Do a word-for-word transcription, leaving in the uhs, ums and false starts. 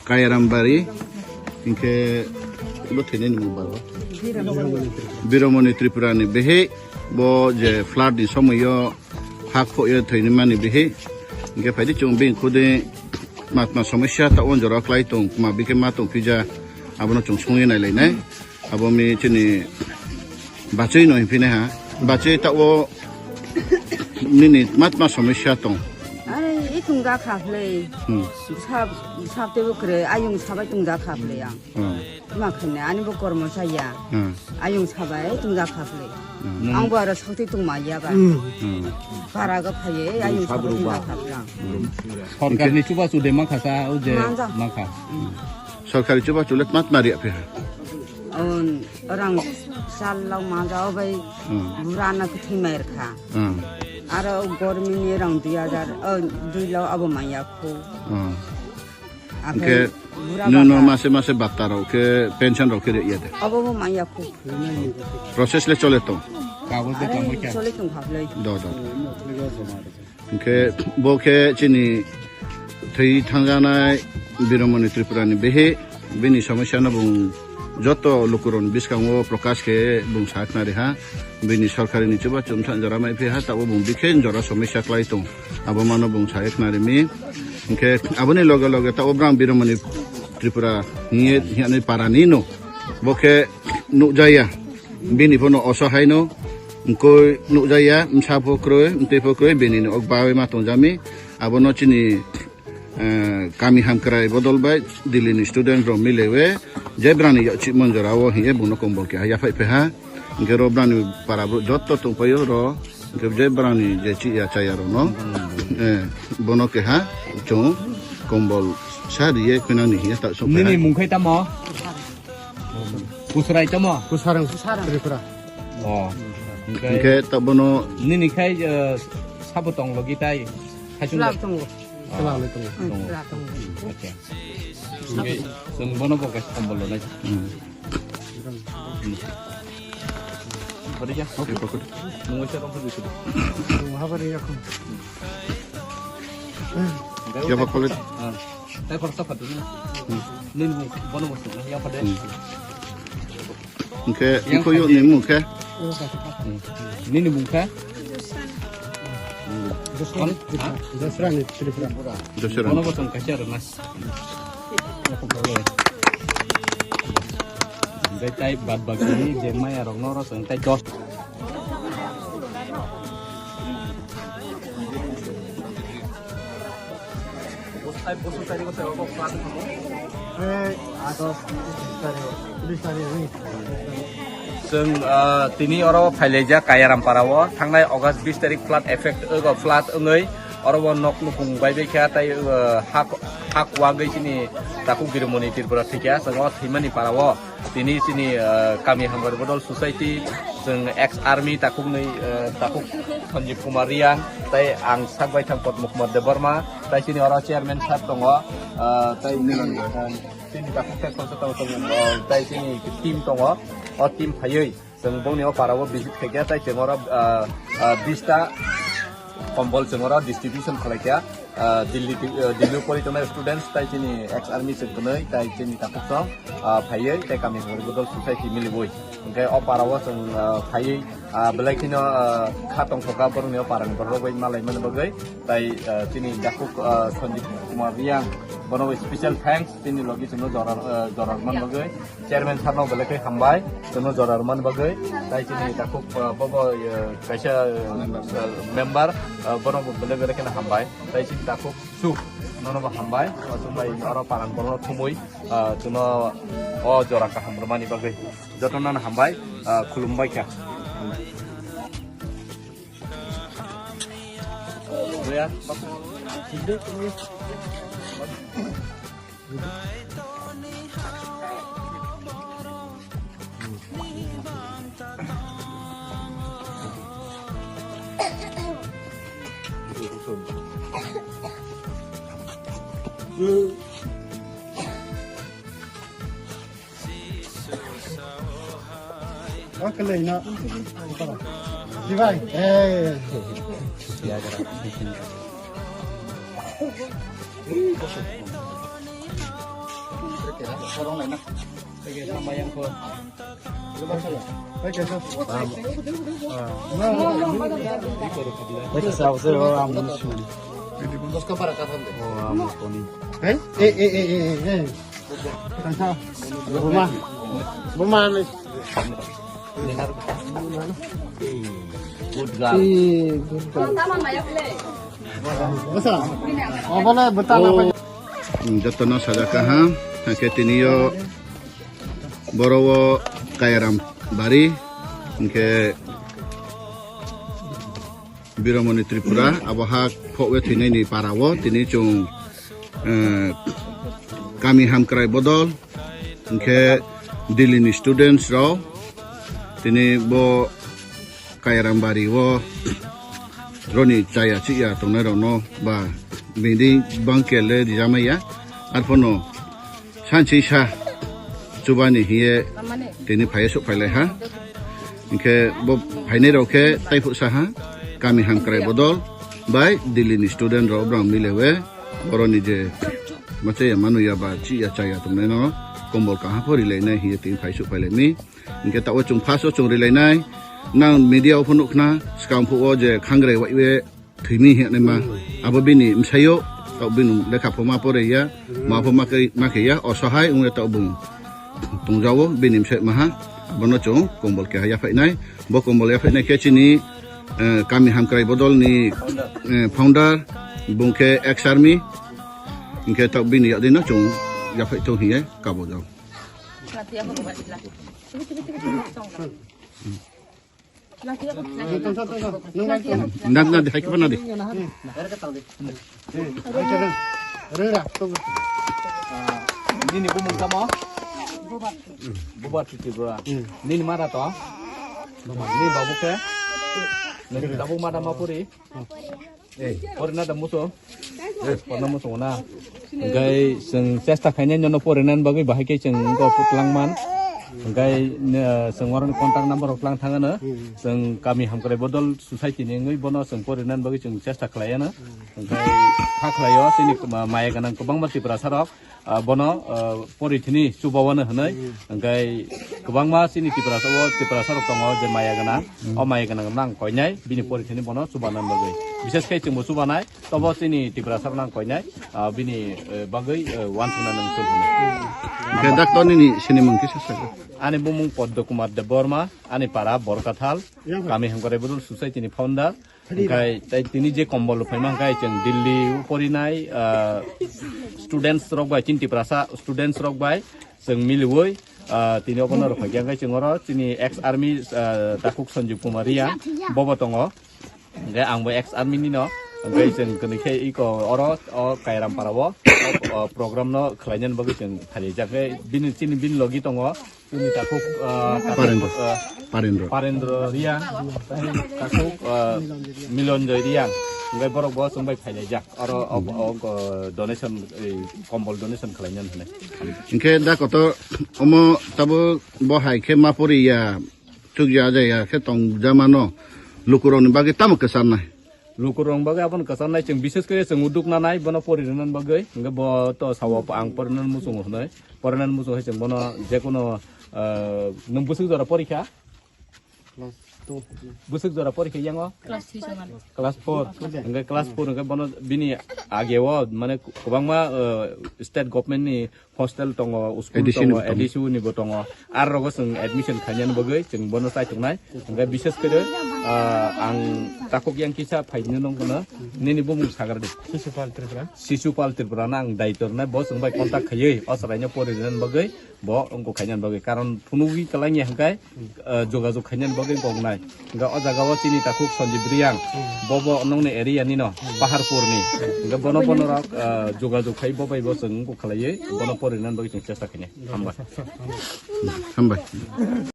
Kairam bari, hinkhe bo thwinani mung baro. Biromoni Tripura ni behe bo je flood ni somoyo ha khoyo thwini mani bihi. Hinkhe phaidi chwng bini khudi matma somosya ta o jora klai tong, ma bikhe ma tong phija, abono chwng songwi nai lainai. Abo mi chini bachwi no hinphine ha. Bachwi ta o nini matma somosya tong. Are, i tong da kha khlei. Hmm. Sab, sab tebo kre, ayung sabai tong da kha khlei ang. Hmm. Ma khane ani bo kormo saya. Hmm. Ayung sabai tong da kha khlei. Hmm. Ang bo aro sakti tong ma ya ba. Hmm. Hmm. Para ga phaye, ayung sabai tong da kha khlei. Hmm. Sorkar ni chuba chude ma kha sa, o je ma kha. Hmm. Sorkari chuba chule tmat mari aphi ha. On rang sal lau ma ja o bai Hmm. bura na kuthi mer kha. Hmm. Aro gormi ni rang dui hajar, o, dui lau abo ma ya khu. Hmm. Hinkhe bura nung no bata. Mase mase bata rok khe pension rok khe ya de. Abo bo ma ya khu. Process le chole tong. Kagoj de Are tamo kya? Chole tong kha khlei. Do do. Hinkhe bo khe chini thwi thangjanai Biromoni Tripura ni behe bini somosya no bung joto lukurok ni bwskango prokash khe bung sa khna ri ha. Bini sorkari ni chuba chumsa jora mai phi ha, tabo bung bikhe jora somosya klai tong. Abo mano bung sa khna ri mi. Hinkhe aboni loge loge tabo brang Biromoni Tripura hiye hiyanwi para ni no. Bo khe nukjaya. Bini phono osohai no. Mkoi nukjaya, msa pho kroi, mtwi pho kroi, bini ni ok bawi ma tongjami. Abono chini, eh, kami hamkrai bodol bai, Delhi ni student rok milewe, je brang ni yakchik mon jora o hiye bung no kombol keha yaphai phe ha. Hinkhe ro brang ni para bro joto tongpaio ro. Hinkhe je brang ni je chi ya chaya ro no. Eh, bono keha chwng kombol sa riye khwinang ni hiye ta sok Nini ha. Mung khai tamo? Kusrai tamo? Kusarang. Kusarang. Tripura. Oh. Hinkhe ta bono Nini khai, eh, sabo tong logi tai. Khai sung Chwla tongo. Chwla le tongo. Tongo. Chwla tongo. Acha. Hinkhe chwng bono bo kaisa kombol lo nai. Hmm. Bari ya. Oke, oke. Nunggu siapa pun bisa. Nunggu apa nih aku? Ya, Pak Khalid. Ah. Saya perasa padu ni. Hmm. Ini nunggu, bono bono, ya pada. Hmm. Oke, yang iko yuk pada. Nih, oke. Hmm. Ini nih, oke. Dosra ni, Tripura. Dosra. Bono bono kasih ada mas. Hwnkhe tai bad baki je maya rok no oro chwng tai dos. Chwng, ah, tini oro phailaijak Kaiaram para o thangnai August bis tarik flood effect wngwi flood wngwi oro o nok nukung bai bai kha tei, ah, hak hak wngwi chini takhuk Biromoni Tripura thwikha chwng o thwimani para o tini chini, ah, kami hamkrai bodol society chwng ex army takhuknwi, ah, takhuk Sanjeev Kumar Reang tei ang sak bai thang Padma Kumar Debbarma tei chini oro chairman sir tongo, ah, tei chini, ah, chini takhuk khe khoroksa tongo, tongo, ah, tei chini team tongo o team phaiwi. Chwng bongni o para o visit khaikha, tei chwng oro, ah, ah, bista kombol chwng oro distribution khlaikha, ah, Delhi, ah, Delhi o pori tongnai students, tei chini ex army chwng kwnwi, tei chini takhuk song, ah, phaiwi, tei kami hamkrai bodol society miliwi. Hwnkhe o para o chwng, ah, phaiwi, ah, belai kheno, ah, kha tongthokha borokni o para ni borok rok bai malai mani bagwi, tei, ah, chini takhuk, ah, Sanjeev Kumar Reang, bono bai special thanks, chini logi chwngno jora, ah, jora rwmani bagwi. Chairman sir no belai khe hambai, chwngno jora rwmani bagwi, tei chini takhuk, uh, bobo, uh, kaisa, uh, member, uh, bono bo belai belai kheno hambai, tei chini takhuk Suk nono bo hambai, uh, chwng bai oro parang borokno thumui, uh, chwngno o jora kaham rwmani bagwi jotono no hambai, uh, khulumbai kha. Oke, le, no. Di bai. Eh. Eh, eh, eh, eh, eh, eh. Buma. Buma ni. Good girl. Eh, good girl. Basa. Obole betala. Jotono sajak kaham, hake tiniyo boro o Kayaram bari, hingke Biromoni Tripura, abo ha phokwe thwinaini para o, tini chwng, eh, kami hamkrai bodol, hingke Delhi ni students rok, tini bo Kairambari o roni chaya chiya tongnai rok no ba bini bangke le rijamaya, arphono sanchi sa chubani hiye tini phaiye sok phailai ha. Hingke bo phainai rok khe taiphuk sa ha, kami hamkrai bodol bai Delhi ni student rok brang milewe boroni je machaya manuya ba chiya chaya tongnai no kombol kaham pho rilainai hiye tini phai sok phailai mi. Hingke tao chwng first o chwng rilainai, nang media o pho nukna, swkang phuh o je khangrai waiwe thwimi hinwi ma, abo bini msaio, tao bini lekha pho ma pore ya, ma pho ma khe, ma khe ya, osohai wngya tao bung tongjao bini msai maha, abono chwng kombol keha yaphainai, bo kombol yaphainai khe chini, eh, kami hamkrai bodol ni, eh, founder, bung khe ex army, hingke tao bini yadino chwng yaphai thung hinwi kabo jao. Nadi, nadi, hai khe nadi. Nini bumung tamo? Bubar Tripura. Nini mada to? Nini babu khe? Nini babu mada ma puri? Porina da muso. Porina muso na. Hingke chwng chesta khainai nono porina bagwi bahai khe chwng wngkha putlang man. Hingke, eh, chwng oroni contact number rok lang thangano. Chwng kami hamkrai bodol society ni wngwi bono chwng porina bagwi chwng chesta khlaiano. Hingke kha khlaio chini ma-, maya gwnang kwbangma Tiprasa rok. Ah, bono, ah, porithini chubawano hinwi, hingke kwbangma chini Tiprasa o, Tiprasa rok tongo je maya gwnang, o maya gwnang nang koinai, bini porithini bono chubana bagwi. Bishes khe chwngbo chubanai, tobo chini Tiprasa rok nang koinai, ah, bini, eh, bagwi, eh, wansukna nang chul hwnwi. Hingke doctor nini sinimung kisa sago. Ani bumung Padma Kumar Debbarma, ani para Borkathal, kami hamkrai bodol society ni founder. Hingkai tai tini je kombol rok phaima hingkai chwng Delhi o porinai, ah, students rok bai, chini Tiprasa students rok bai chwng miliwi, ah, tini obono rok phaikha hingkai chwng oro chini ex army, ah, Takhuk Sanjeev Kumar Reang bobo tongo. Hingkai ang bo ex army nino, hingkai chwng kwnwi khe iko oro o Kairampara o, o, o program no khlainani bagwi chwng phaijak khe bini chini bini logi tongo. Chini Takhuk, ah, Parendra. Ah, Parendra. Parendra Reang, Takhuk, ah, Milonjoy Reang. Hingke borok bo chwng bai phailaijak. Oro o, o, o, donation, ei, kombol donation khlainani hinwi. Hingke da kotor omo tabuk bo hai khe ma pori ya, chukya jaya khe tong jamano lukurokni bagwi tamo kwcharnai? Lukurok bagwi abono kwcharnai chwng, bises khe chwng uduk nanai bono pori rwnani bagwi. Hingke bo to sao ang pori rwnani muchungo hinwi. Pori rwnani muchungo hai chwng bono jekunu, ah, nwng bwswk jora porikha? Class two. Bwswk jora porikha yango? Class three songani. Class four. Hingke class four hingke bono bini ageo mane kwbangma, ah, state government ni hostel tongo, school A D C tongo, ni bo tongo. A D C ni bo tongo. Ar rogo chwng admission khainani bagwi chwng bono chaitongnai. Hingke bises khe, ah, ang takhuk yang kisa phaino nongkhono. Nini bumung sagar di. Sisupal Tripura. Sisupal Tripura na ang daitor na bo chwng bai contact khaiwi o chwraino pori rwnani bagwi bo wngkok khainani bagwi. Karon phunugwi kwlangya hingkai, ah, jogajog khainani bagwi wngkok nai. Hingke o jaga o chini takhuk Sanjeev Reang, hmm, bo bo nongni area ni no, hmm, Paharpur ni. Hmm. Hingke bono, bono rok, ah, jogajog khai bo bai bo chwng wngkok khlaiwi, bono porinani bagwi chwng chesta khainai. Hambai. Hambai.